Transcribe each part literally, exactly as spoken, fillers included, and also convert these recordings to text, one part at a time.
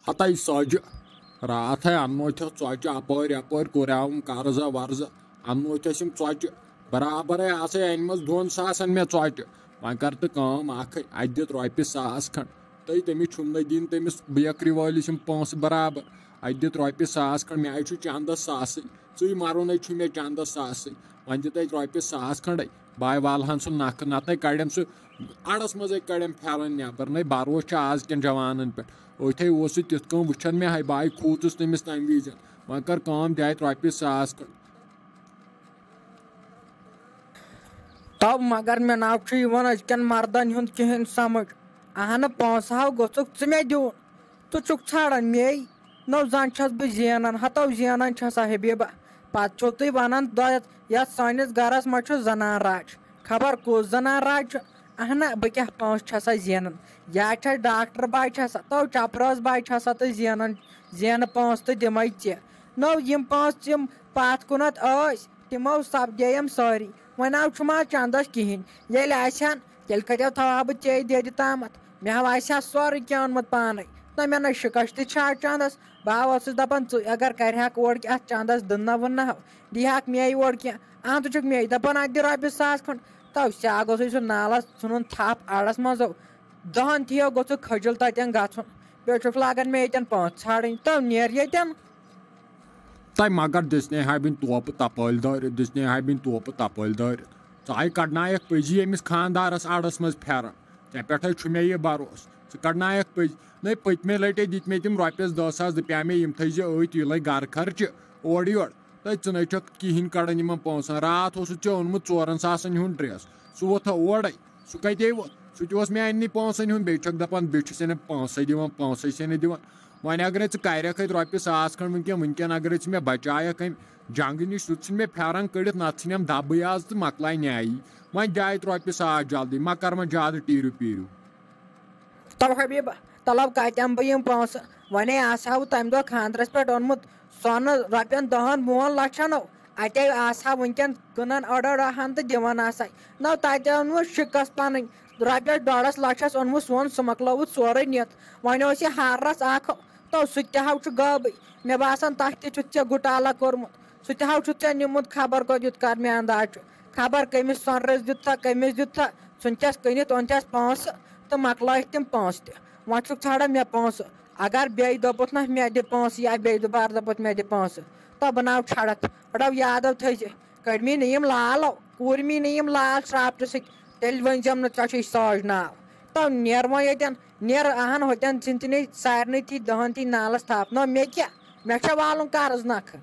ہتَے سۄجہِ۔ راتھ ہے اننوتھس ژۄچہِ اپٲرۍ یپٲرۍ، کوٚریاوُم قرضہ ورضہ، اننوتھس یِم ژۄچہِ۔ برابرے آسے انمژ دۄن ساسن مےٚ ژۄچہِ۔ وۄنۍ کر تہٕ کٲم اکھ، اتہِ دِتھ رۄپیہِ ساس کھنڈ۔ تہٕ تٔمِس چھُم نہٕ دِنۍ، تٔمِس بیکری وٲلِس یِم پونٛسہٕ برابر۔ اتہِ دِتھ رۄپیہِ ساس کھنڈ، مےٚ چھُ چندس ساسٕے۔ ژٕے مرُن ہے چھُ مےٚ چندس ساسٕے۔ وۄنۍ دِ تہٕ اتہِ رۄپیہِ ساس کھنڈے۔ بہٕ والہن سُہ نکھٕ، نتہٕ کڑٮ۪م سُہ اڑس منٛزے کڑٮ۪م پھیرن نٮ۪بر۔ نَے بروسہٕ چھُ آز کٮ۪ن جوانن پٮ۪ٹھ۔ أتھے اوس سُہ تِتھ کٔنۍ وٕچھان مےٚ، ہاے بہٕ آے کھوٗژُس تٔمِس تَمہِ وِزِ۔ وۄنۍ کر کٲم، دِ اَتہِ رۄپیہِ ساس کھنٛڈ۔ تو مگر مےٚ ناو چھُ یِوان أزکٮ۪ن مردن ہُنٛد کِہیٖنۍ سمجھ۔ اہنہٕ، پونٛسہٕ ہاو گوٚژھُکھ ژٕ مےٚ دیُن۔ ژٕ چھُکھ ژھانڈان مے؟ نو زن چھس بہٕ زینان، ہتو زینان چھسا حبیبہ۔ پتہٕ چھِو تُہۍ ونان دۄیتھ، یتھ سٲنِس گرس منٛز چھُ زنان راج۔ خبر کُس زنان راج چھُ؟ اہنہ، بہٕ کیٛاہ پونٛسہٕ چھسا زینان؟ یا چھس ڈاکٹر باے چھسا، تو چپراز باے چھسا تہٕ زینان، زینہٕ پونٛسہٕ تہٕ دِمے ژےٚ۔ نو یِم پونٛسہٕ یِم پتھ کُنتھ ٲسۍ، تِمو سپدییم سٲری۔ وۄنۍ آو چھُم آز چندس کِہینۍ۔ ییٚلہِ آسہِ ہن، تیٚلہِ کتٮ۪و تھاوہا بہٕ ژے دیدِ تامتھ؟ مےٚ ہا آسہِ ہا سورُے کینٛہہ اوٚنمُت پانے۔ نہ، مےٚ نہ شکش تہِ چھا چندس۔ بہٕ ہا اوسُس دپان، ژٕ اگر کرِہکھ اورٕ کینٛہہ اتھ چندس دٕننہ وٕننہ ہو، دیٖہکھ مے اورٕ کینٛہہ۔ اہن، ژٕ چھُکھ مے دپان، اتہِ دِ رۄپیہِ ساس کھنڈ۔ تو سیاہ گوٚژھُے سُہ نالس ژھُنُن تھپھ اڑس منٛزو۔ دہن تھیو گوٚژھُکھ کھجل تتٮ۪ن گژھُن۔ بیٚیہِ چھُکھ لاگان مے ییٚتٮ۪ن پونٛسہٕ ژھانڈٕنۍ۔ تو نیر ییٚتٮ۪ن۔ تۄہہِ مگر دِژنے ہا بِنۍ توپہٕ تپٲلۍ دٲرِتھ، دِژنے ہا بِنۍ توپہٕ تپٲلۍ دٲرِتھ۔ ژٕ ہاے کڑنایکھ پٔزی أمِس خاندارس اڑس منٛز پھیران۔ ژےٚ پٮ۪ٹھے چھُ مےٚ یہِ بروسہٕ۔ ژٕ کڑنایکھ پٔزۍ۔ نَے پٔتمہِ لٹے دِتۍ مےٚ تِم رۄپیس دہ ساس، دپیٛاو مےٚ، یِم تھٲیزِ أتھۍ، یہِ لگہِ گرٕ خرچہِ اورٕ یورٕ۔ تہٕ ژٕ نَے چھکھ کِہینۍ کڑان یِمن پونٛسن۔ راتھ اوسُتھ ژےٚ اوٚنمُت ژورن ساسن ہُنٛد ڈریس، سُہ ووتھا اورے؟ سُہ کتے ووت؟ سُہ تہِ اوس مےٚ اننٕے پونٛسن ہُنٛد۔ بیٚیہِ چھکھ دپان، بیٚیہِ چھُ ژےٚ نہٕ پونٛسے دِوان، پونٛسے چھے نہٕ دِوان۔ وۄنۍ اگرے ژٕ کرکھ اتہِ رۄپیہِ ساس کھنڈ وٕنکیٚن، وٕنکیٚن اگرے ژٕ مےٚ بچایکھ امہِ جنگہٕ نِش، سُہ تہِ ژھٕنہِ مےٚ پھیران کٔڑِتھ، نتہٕ ژھٕنٮ۪م دبٕے آز تہٕ مۄکلاے نیایی۔ وۄنۍ دِ اتہِ رۄپیہِ ساس جلدی، مہ کر وۄنۍ زیادٕ ٹیٖرِو پیٖرِو۔ تو حبیب، طلب کتہِ انہٕ بہٕ یِم پونٛسہٕ؟ ونے آسہٕ ہا بہٕ تمہِ دۄہ خاندرس پٮ۪ٹھ اوٚنمُت سۄنہٕ رۄپین دہن وُہن لچھن۔ اتے آسہٕ ہا وٕنکیٚن کٕنان أڑ أڑ ہن تہٕ دِوان آسہٕ ہا۔ نو تتہِ اوٚنمُت شِکس پنٕنۍ۔ رۄپیس ڈۄڈس لچھس اوٚنمُت سۄن، سُہ مۄکلووُتھ سورُے نِتھ۔ وۄنۍ اوس یہِ ہارس اکھ، تو سُہ تہِ ہاو چھُ غٲبٕے۔ مےٚ باسان تتھ تہِ چھُتھ ژےٚ گُٹالا کوٚرمُت۔ سُہ تہِ ہاو چھُتھ ژےٚ نیوٗمُت خبر کوٚت، یُتھ کر مےٚ انداز چھُ۔ خبر کٔمِس سۄنرس دیُت تھا، کٔمِس دیُت تھا، ژھُنتھس کٕنِتھ اوٚنتھس پونٛسہٕ تہٕ مۄکلٲیِتھ تِم پونٛسہٕ تہِ۔ وۄنۍ چھُکھ ژھانڈان مےٚ پونٛسہٕ۔ اگر بیٚیہِ دوٚپُتھ نہ مےٚ دِ پونٛسہٕ یا بیٚیہِ دُبارٕ دوٚپُتھ مےٚ دِ پونٛسہٕ، تہٕ بہٕ ناو چھڑتھ۔ رٹو یادو تھٲیزِ، کٔڑمٕے نہٕ یِم لالو، کوٗرمٕے نہٕ یِم لال شرافتہٕ سۭتۍ، تیٚلہِ ؤنۍ زٮ۪م نہٕ ژےٚ چھُے ساج ناو۔ تو نیر وۄنۍ ییٚتٮ۪ن، نیر اہن ہوٚتٮ۪ن، ژھٕن تہِ نے سارنٕے تھی دہن تھی نالس تھپھ۔ نہ مےٚ کیٛاہ؟ مےٚ چھا والُن قرض نکھٕ؟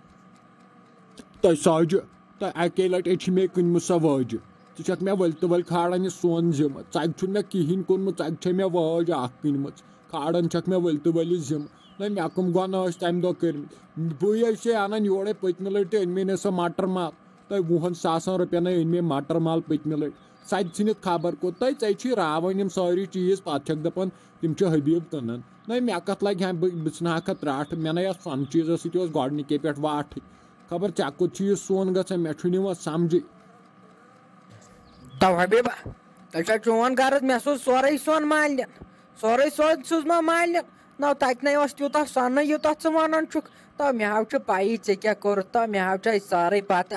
تۄہہِ ساجہِ، تۄہہِ اَکے لٹہِ چھِ مےٚ کٕنمٕژ سۄ وٲجہِ۔ ژٕ چھکھ مےٚ ؤلۍ تہٕ ؤلۍ کھالان یہِ سون ذِمہٕ۔ ژَکہِ چھُنہٕ مےٚ کِہینۍ کوٚرمُت، ژَکہِ چھے مےٚ وٲج اکھ کٕنمٕژ۔ کھالان چھکھ مےٚ ؤلۍ تہٕ ؤلۍ یہِ ذِمہٕ۔ نہ، مےٚ کٕم گۄناہ ٲسۍ تَمہِ دۄہ کٔرمٕتۍ؟ بٕے ٲسے اَنان یورے پٔتمہِ لٹہِ تہِ أنۍ مےٚ نہ سۄ مٹر مال۔ تۄہہِ وُہن ساسن رۄپین أنۍ مےٚ مٹر مال پٔتمہِ لٹہِ۔ سۄ تہِ ژھٕنِتھ خبر کوٚت۔ تۄہہِ، ژےٚ چھی راوان یِم سٲری چیٖز، پتہٕ چھکھ دپان تِم چھِ حبیب کٕنان۔ نہ، مےٚ کتھ لگہِ ہا، بہٕ، بہٕ ژھٕنہٕ ہا کتھ ترٛٹھ۔ مےٚ نَے یتھ سۄنہٕ چیٖزس سۭتۍ اوس گۄڈنِکے پٮ۪ٹھ واٹھٕے۔ خبر ژےٚ کوٚت چھُ یہِ سون گژھان، مےٚ چھُنہٕ یِوان سمجھٕے۔ تو حبیبہ، تۄہہِ چھا چون غرض مےٚ سوٗز سورُے سۄن مالنہِ؟ سورُے سۄن سوٗز ما مالنہِ؟ نو تتہِ نے اوس تیوٗتاہ سۄنہٕ یوٗتاہ ژٕ ونان چھُکھ۔ تو مےٚ حظ چھُ پَیی ژےٚ کیٛاہ کوٚرُتھ، تو مےٚ حظ چھےٚ سٲرٕے پتہ۔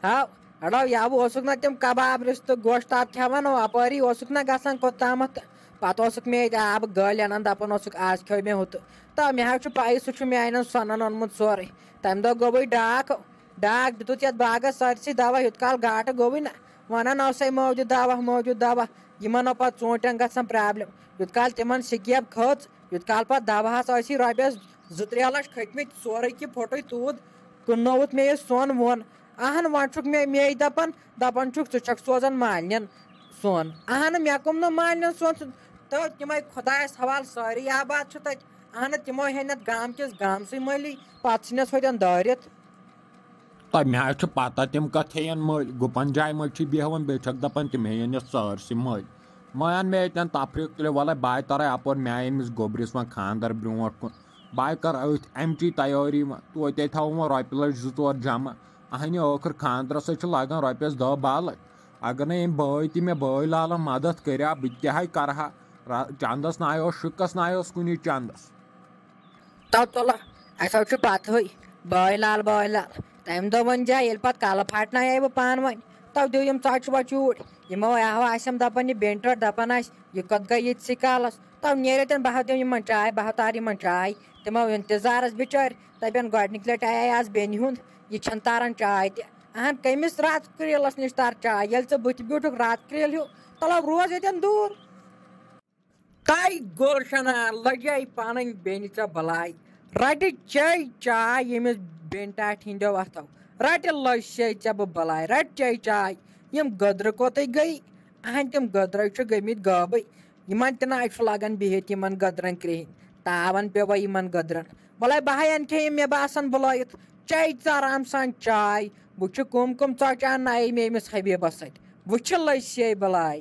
ہاو، اڑو یَوٕ اوسُکھ نہ تِم کباب رِستہٕ گوشتاب کھٮ۪وان، او اپٲری اوسُکھ نہ گژھان کوٚت تامتھ تہٕ پتہٕ اوسُکھ مےٚ ییٚتہِ آبہٕ گٲلۍ انان، دپان اوسُکھ، "آز کھیوٚو مےٚ ہُہ تہٕ۔" تو مےٚ حظ چھُ پَیی سُہ چھُ میانٮ۪ن سۄنن اوٚنمُت سورُے۔ تَمہِ دۄہ گوٚوُے ڈاکھ، ڈاکھ دیُتُتھ یَتھ باغس سٲرسٕے دوا، یُتھ کال گاٹہٕ گوٚوُے نہ۔ وَنان اوسَے موجوٗد دوا، موجوٗد دوا۔ یِمن ٲس پَتہٕ ژوٗنٛٹھٮ۪ن گژھان problem۔ یُتھ کال تِمن سِکیب کھٔژ، یُتھ کال پَتہٕ دواہَس ٲسی رۄپیَس زٕ ترٛےٚ لَچھ کھٔتمٕتۍ، سورُے کینٛہہ پھوٚٹُے توٗد۔ کٕننووُتھ مےٚ یہِ سۄن وۄن۔ اہن، وۄنۍ چھُکھ مےٚ، مے دَپان، دَپان چھُکھ، "ژٕ چھَکھ سوزان مالنٮ۪ن سۄن۔" اہن، مےٚ کٕم نہٕ مالنٮ۪ن سۄن، تہٕ تِمَے خۄدایَس حوالہٕ سٲری آباد چھِ تَتہِ۔ اہن، تِمو ہیٚنٮ۪تھ گامہٕ کِس گامسٕے مٔلی، پَتہٕ ژھٕنٮ۪س ہوٚتٮ۪ن دٲرِتھ۔ تۄہہِ مےٚ حظ چھِ پَتہ تِم کَتھ ہیٚین مٔلۍ۔ گُپَن جایہِ منٛز چھِ بیٚہوان، بیٚیہِ چھَکھ دَپان تِم ہیٚین یَتھ سٲرسٕے مٔلۍ۔ وۄنۍ اَن مےٚ ییٚتٮ۪ن تفریٖق تُلِو، وَلَے بہٕ آے تَرَے اَپور، مےٚ آے أمِس گوٚبرِس وۄنۍ خانٛدَر برونٛٹھ کُن۔ بہٕ آے کَرٕ أتھۍ اَمچی تیٲری وۄنۍ، توتہِ تھاوو وۄنۍ رۄپیہِ لَچھ زٕ ژور جمع۔ اَہنہِ ٲخٕر خانٛدرَس حظ چھِ لَگان رۄپیَس دَہ باہ لَچھ۔ اگر نہٕ أمۍ بٲے تہِ مےٚ بٲے لالَن مدد کَرِ ہا، بہٕ تہِ کیٛاہ ہا کَرٕ ہا؟ را-، چَندَس نہ آیوس شِکَس نہ آیوس کُنی چَندَس۔ تو تُلہٕ، اَسہِ حظ چھُ پَتہٕے، بٲے لال، بٲے لال۔ تَمہِ دۄہ وۄنۍ جا، ییٚلہِ پَتہٕ کَلہٕ پھاٹنایے بہٕ پانہٕ وۄنۍ، تو دِیِو یِم ژۄچہِ وۄچہِ اوٗرۍ۔ یِمو آہو آسٮ۪م دَپان، یہِ بیٚنہِ ٹٲٹھۍ دَپان آسہِ، یہِ کَتھ گٔے ییٚتہِ سٕے کالَس؟ تو نیرِ اَتٮ۪ن، بہٕ ہا دِمہٕ یِمَن چاے، بہٕ ہا تارٕ یِمَن چاے۔ تِمو اِنتظارَس بِچٲرۍ، دَپن گۄڈٕنِکۍ لَٹہِ آیے آز بیٚنہِ ہُنٛد، یہِ چھَنہٕ تاران چاے تہِ۔ اَہَن، کٔمِس راتہٕ کرٛیٖلَس نِش تار چاے، ییٚلہِ ژٕ بٕتھِ بیوٗٹھُکھ راتہٕ کرٛیٖلۍ ہیوٗ، تَلہٕ روز ییٚتٮ۪ن دوٗر۔ تَے گُلشنہ، لَجے پَنٕنۍ بیٚنہِ ژےٚ بَلاے۔ رَٹہِ چے چاے ییٚمِس بیٚنہِ ٹاٹھہِ ہِنٛدیو اَتھو۔ رَٹہِ لٔج سے ژےٚ بہٕ بَلاے، رَٹہِ چے چاے۔ یِم گٔدرٕ کوٚتٕے گٔے؟ اَہَن، تِم گٔدرَے چھِ گٔمٕتۍ غٲبٕے۔ یِمَن تہِ نہ چھُ لَگان بِہِتھ یِمَن گٔدرَن کرٛیٚہِنۍ۔ تاوَن پیوٚوا یِمَن گٔدرَن؟ وَلَے بہٕ ہا اَنہٕ کھے یِم، مےٚ باسان بُلٲیِتھ۔ چے ژٕ آرام سان چاے۔ وٕچھِ کٕم کٕم ژۄچہِ اَننایے مےٚ أمِس حبیٖبَس سۭتۍ۔ وٕچھِ لٔج سے بَلاے۔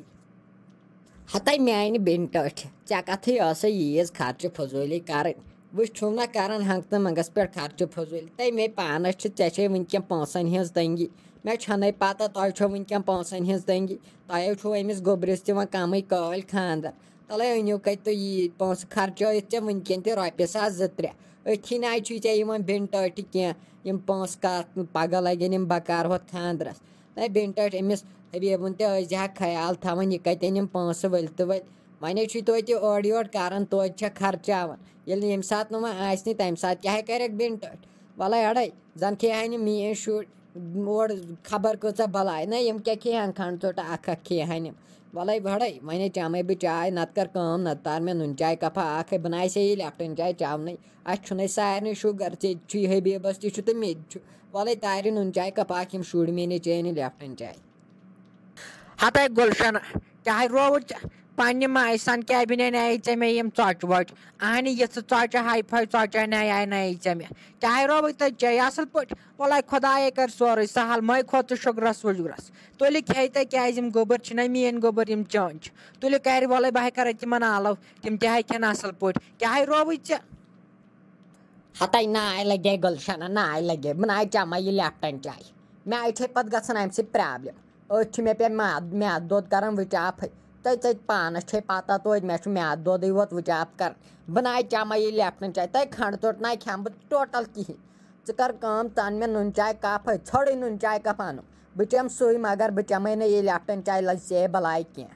ہتے میانہِ بیٚنہِ ٹٲٹھہِ، ژےٚ کتھٕے ٲسے ییٖژ خرچہٕ فضوٗلی کرٕنۍ؟ وٕچھ، چھُو نہ کران ہنٛگتہٕ منٛگس پٮ۪ٹھ خرچہٕ فضوٗلی؟ تَمے پانس چھِ، ژےٚ چھے وٕنکیٚن پونٛسن ہٕنٛز تنگی۔ مےٚ چھنَے پتہ تۄہہِ چھو وٕنکیٚن پونٛسن ہٕنٛز تنگی۔ تۄہے چھُو أمِس گوٚبرِس تہِ وۄنۍ کمٕے کٲلۍ خانٛدر۔ تلے أنِو کتہِ تُہۍ ییٖتۍ پونٛسہٕ؟ خرچٲیِتھ ژےٚ وٕنکیٚن تہِ رۄپیہِ ساس زٕ ترٛےٚ۔ أتھی نہ چھُے ژےٚ یِوان بیٚنہِ ٹٲٹھہِ کینٛہہ۔ یِم پونٛسہٕ کتھ پگاہ لگن یِم بکار ہۄتھ خانٛدرس۔ نہ بیٚنہِ ٹٲٹھۍ، أمِس حبیٖبُن تہِ ٲسۍ زِ ہا خیال تھاوان، یہِ کتہِ اَنہِ یِم پونٛسہٕ ؤلۍ تہٕ ؤلۍ۔ وۄنۍ حظ چھُے توتہِ اورٕ یورٕ کران، توتہِ چھےٚ خرچاوان۔ ییٚلہِ نہٕ ییٚمہِ ساتہٕ نہٕ وۄنۍ آسہِ نہٕ، تَمہِ ساتہٕ کیٛاہ کرکھ بیٚنہِ ٹٲٹھۍ؟ وَلَے اَڑَے، زَن کھیٚیہِ ہَن یِم میٛٲنۍ شُرۍ اور خبر کۭژاہ بَلاے۔ نہ، یِم کیٛاہ کھیٚیہِ ہَن، کھنٛڈ ژوٚٹ اَکھ اَکھ کھیٚیہِ ہَن یِم۔ وَلَے بَڑَے، وۄنۍ ہے چَمَے بہٕ چاے، نَتہٕ کَر کٲم، نَتہٕ تار مےٚ نُن چاے کَپھا اَکھ ہے، بہٕ نہ آسہِ ہے یہِ لیپٹن چاے چاونٕے۔ اَسہِ چھُنَے سارنٕے شُگر، ژےٚ چھُے حبیٖبَس تہِ چھُ تہٕ مےٚ تہِ چھُ۔ وَلَے تارِ نُن چاے کَپ اَکھ، یِم شُرۍ میٛٲنۍ چیٚیہِ نہٕ لیپٹن چاے۔ ہتے گُلشن، کیٛاہ رووُے ژےٚ؟ پننہِ ماجہِ سان کیٛاہ بنیٛانے ژےٚ مےٚ یِم ژۄچہِ وۄچہِ؟ اہنہِ، یِژھٕ ژۄچہِ، ہاے فاے ژۄچہِ انے آے نَیے ژےٚ مےٚ۔ کیٛاہ رووُے تۄہہِ چیٚیہِ اصل پٲٹھۍ؟ وَلے خۄدایے کرِ سورُے سہل، مَے کھوت ژٕ شُگرس وُگرس۔ تُلہِ کھیٚیہِ تۄہہِ کیٛازِ یِم گوٚبٕر چھِنہ میٛٲنۍ گوٚبٕر، یِم چٲنۍ چھِ۔ تُلہِ کرِ، وَلے بہٕ ہاے کرے تِمن آلو، تِم تہِ ہاے کھٮ۪ن اصل پٲٹھۍ۔ کیٛاہ رووُے ژےٚ؟ ہتے ناے لگے گُلشنہ، ناے لگے، بہٕ ناے چمے یہِ لیپٹن چاے۔ مےٚ آیہِ چھے پتہٕ گژھان امہِ سۭتۍ پرابلم۔ أتھۍ چھُ مےٚ پٮ۪ٹھ میاد، میادٕ دود کران وٕچاپھٕے۔ تۄہہِ، ژےٚ پانس چھے پتہ توتہِ، مےٚ چھُ میادٕ دودٕے یوت وٕچاپھ کران۔ بہٕ ناے چمے یہِ لیپٹن چاے، تۄہہِ کھنڈ ژوٚٹ ناے کھٮ۪مہٕ بہٕ ٹوٹل کِہینۍ۔ ژٕ کر کٲم، ژٕ ان مےٚ نُن چاے کپ ہے، ژھوڑٕے نُن چاے کپ انُم۔ بہٕ چٮ۪مہٕ سُے، مگر بہٕ چمے نہٕ یہِ لیپٹن چاے، لگہِ ژےٚ بلاے کینٛہہ۔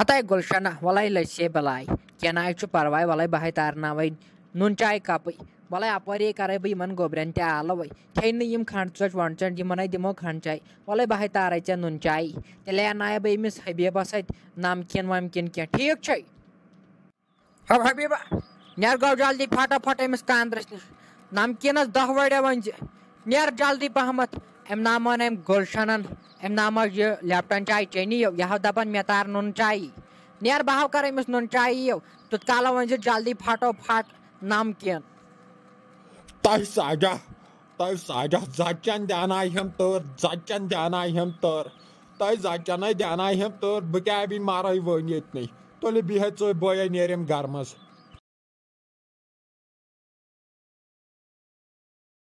ہتے گُلشنہ، وَلَے لٔج سے بَلاے، کینٛہہ نہ حظ چھُ پَرواے، وَلَے بہٕ ہَے تارناوَے نُن چاے کَپٕے۔ وَلَے اَپٲرے کَرَے بہٕ یِمَن گوٚبرٮ۪ن تہِ آلَوَے، کھیٚیہِ نہٕ یِم کھنٛڈ ژۄچ وۄنٛڈ ژۄچ، یِمَن ہَے دِمو کھنٛڈ چاے۔ وَلَے بہٕ ہَے تارَے ژےٚ نُن چاے، تیٚلے اَنناوَے بہٕ أمِس حبیٖبَس اَتھِ نَمکیٖن وَمکیٖن کینٛہہ، ٹھیٖک چھے؟ ہو حبیٖبہ، نیر گو جلدی پھٹا پھٹ أمِس کاندرِس نِش۔ نمکیٖنس دہ وڑے ؤنۍ زِ۔ نیر جلدی پہمتھ۔ أمۍ ناو مٲن أمۍ گُلشنن۔ أمۍ ناو مٲج یہِ لیپٹن چاے چینی یو۔ یہِ ہاو دپان مےٚ تار نُن چایی۔ نیر بہٕ ہاو کر أمِس نُن چایی یو۔ تیُت کالہ ؤنۍ زِ جلدی پھٹو پھٹ نمکیٖن۔ تۄہہِ ساجا، تۄہہِ ساجا زچن دیاناے ہم تٲر، زچن دیاناے ہم تٲر۔ تۄہہِ زچنے دیاناے ہم تٲر، بہٕ کیٛاہ بی مارے وٲنۍ ییٚتنٕے۔ تُلہِ بیٚہہ ژٕ بٲیے نیرٮ۪م گرٕ منٛز۔